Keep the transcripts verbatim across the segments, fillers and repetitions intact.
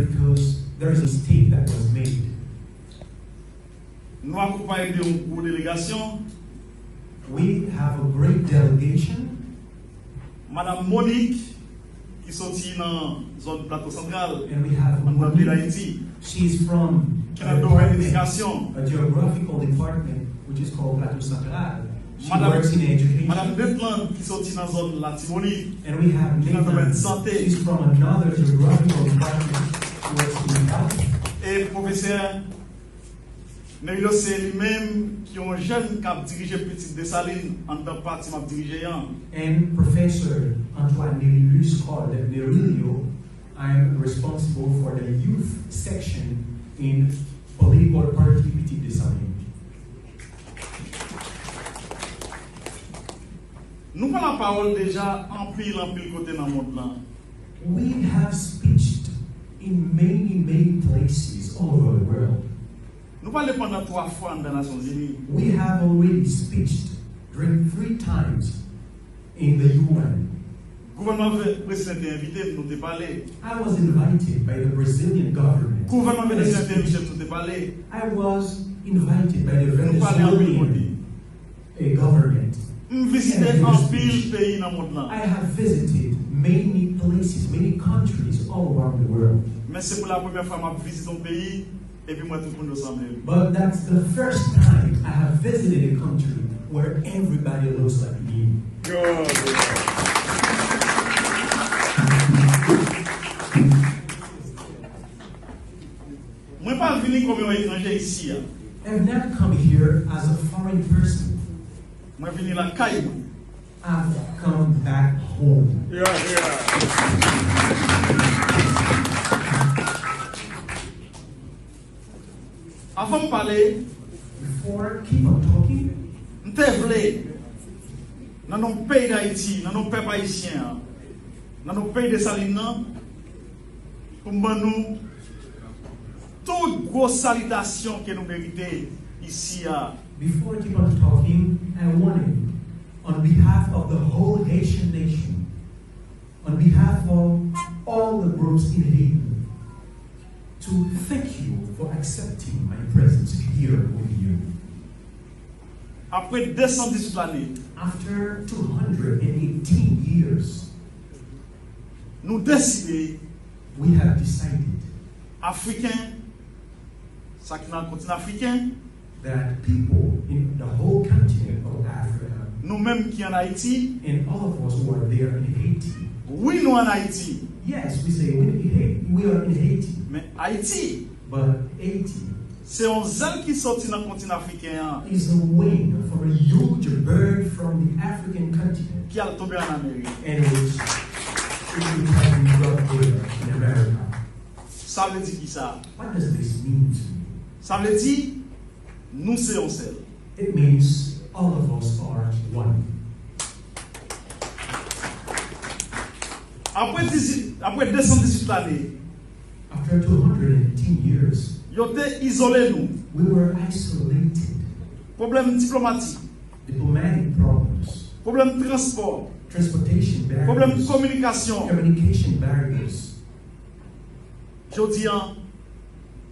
because there is a mistake that was made. Nou akonpaye de yon gwo delegasyon. We have a great delegation. Madanm Monique, ki soti nan zòn Plato Santral, And we have anndan peyi Monique. Dayiti, She is from ki a nan domèn department, edikasyon. A geographical department, which is called Plateau Central. She Madame- works in education. Madanm Maitland, ki soti nan zòn Latibonit, And we have ki nan domèn Nathan. Sante. She's from another geographical department. She works in health. E pwofesè Merilio se li menm ki yon jèn k ap dirije Pitit Desalin anndan pati m ap dirije an. And Professor Antoine Merilus called Merilio, I'm responsible for the youth section in political party Pitit Desalin. Nou pran lapawòl deja anpil anpil kote nan mond lan. We have speeched in many, many places all over the world. Nou pale pandan twa fwa anndan Nasyonzini. We have already speeched during three times in the U N. Gouvènman Ve- Brezilyen te envite m, nou te pale. I was invited by the Brazilian government. Gouvènman Venezyèn te envite m, nou te pale. I was invited by the Nou pale anpil kote. Venezuelan uh, government. M vizite anpil peyi nan mond lan. I have visited many places, many countries all around the world. Men se pou la premyè fwa m ap vizite yon peyi epi m wè tout moun yo sanble m. But that's the first time I have visited a country where everybody looks like me. Mwen pa vini kòm yon etranje isi a. I've not come here as a foreign person. Mwen vini lakay mwen. I've come back home. Avan m pale, Before I keep on talking, m te vle, nan non peyi Dayiti, nan non pèp ayisyen an, nan non peyi Desalin nan, pou m ban nou tout gwo salitasyon ke nou merite isi a. Before I keep on talking, I wanted, on behalf of the whole Haitian nation, on behalf of all the groups in Haiti, to thank you for accepting my presence here with you. Apre de san dizuit lane, After two hundred eighteen years, nou deside, we have decided Afriken, sa ki nan kontinan Afriken, that people in the whole continent of Africa, nou menm ki ann Ayiti, and all of us who are there in Haiti, wi, nou ann Ayiti, yes, we say we, we are in Haiti, men Ayiti but Haiti se yon zèl ki soti nan kontinan Afriken an, is a wing from a huge bird from the African continent, ki al tonbe ann Amerik. And which it has been brought there in America. Sa vle di ki sa? What does this mean to you? Sa vle di, nou se yon sèl. It means all of us are one. Apre dizuit, apre de san dizuit lane, After two hundred eighteen years, yo te izole nou. We were isolated. Pwoblèm diplomatik, Diplomatic problems, pwoblèm transpò, transportation pwoblèm barriers, kominikasyon. Communication barriers. Jodi an,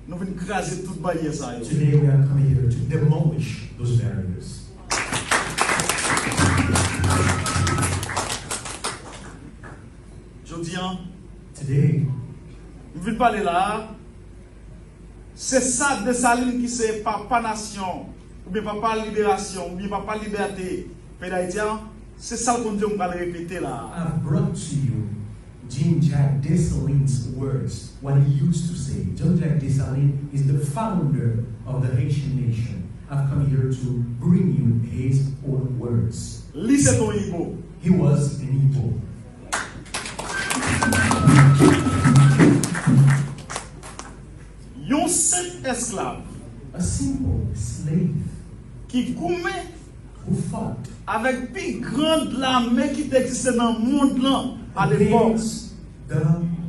nou vin kraze tout baryè sa yo. Today we are coming here to demolish those barriers. Jodi an, Today, m vin pale la a, se sa Desalin ki se papa nasyon, oubyen papa liberasyon, oubyen papa libète peyi Dayiti a, se sa l konn di yo m pral repete la a. I've brought to you Jean-Jacques Dessalines' words, what he used to say. Jean-Jacques Dessalines is the founder of the Haitian nation. I've come here to bring you his own words. Li se t on Ibo. He was an Igbo. Yon senp esklav A simple slave ki goumen who fought avèk pi gran lame ki te egziste nan mond lan alepòk. Against the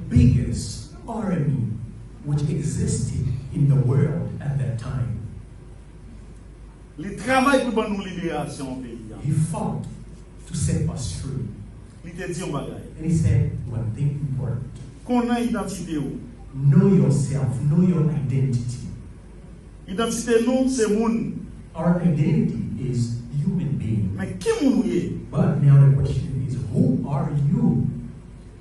biggest army which existed in the world at that time. Li travay pou ban nou liberasyon peyi a. He fought to set us free. Li te di yon bagay. And he said one thing important. Konnen idantite w. Know yourself, know your identity. Idantite nou se moun. Our identity is human being. Men ki moun ou ye? But now the question is, who are you?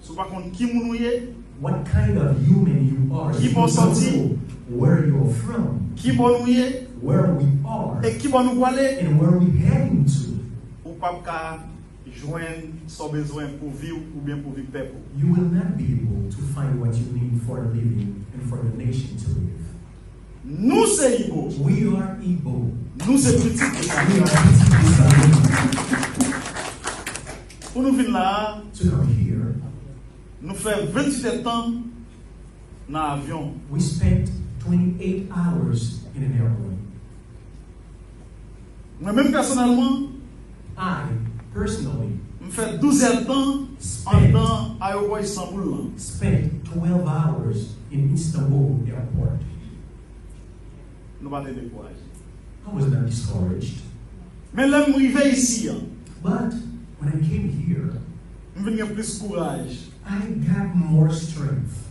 Si w pa konn ki moun ou ye, What kind of human you are? Ki If bò you don't sòti? Know where you're from, Ki bò nou ye, where we are, e ki bò nou pwale, and where we heading to, ou p ap ka jwenn sa w bezwen pou vi w oubyen pou vi pèp ou. You will not be able to find what you need for a living and for the nation to live. Nou se Ibo. We are Igbo. Nou se pitit. We are Pitit Salon. Pou nou vin la a, To come here, nou fè venntuit èdtan nan avyon. We spent twenty-eight hours in an airplane. Mwen menm pèsonèlman, I, personally, m fè douz èdtan andan ayewopò Istanbul lan. Spent twelve hours in Istanbul airport. Nou pa te dekouraje. I was not discouraged. Men lè m rive isi an, But when I came here, m vin gen plis kouraj. I got more strength.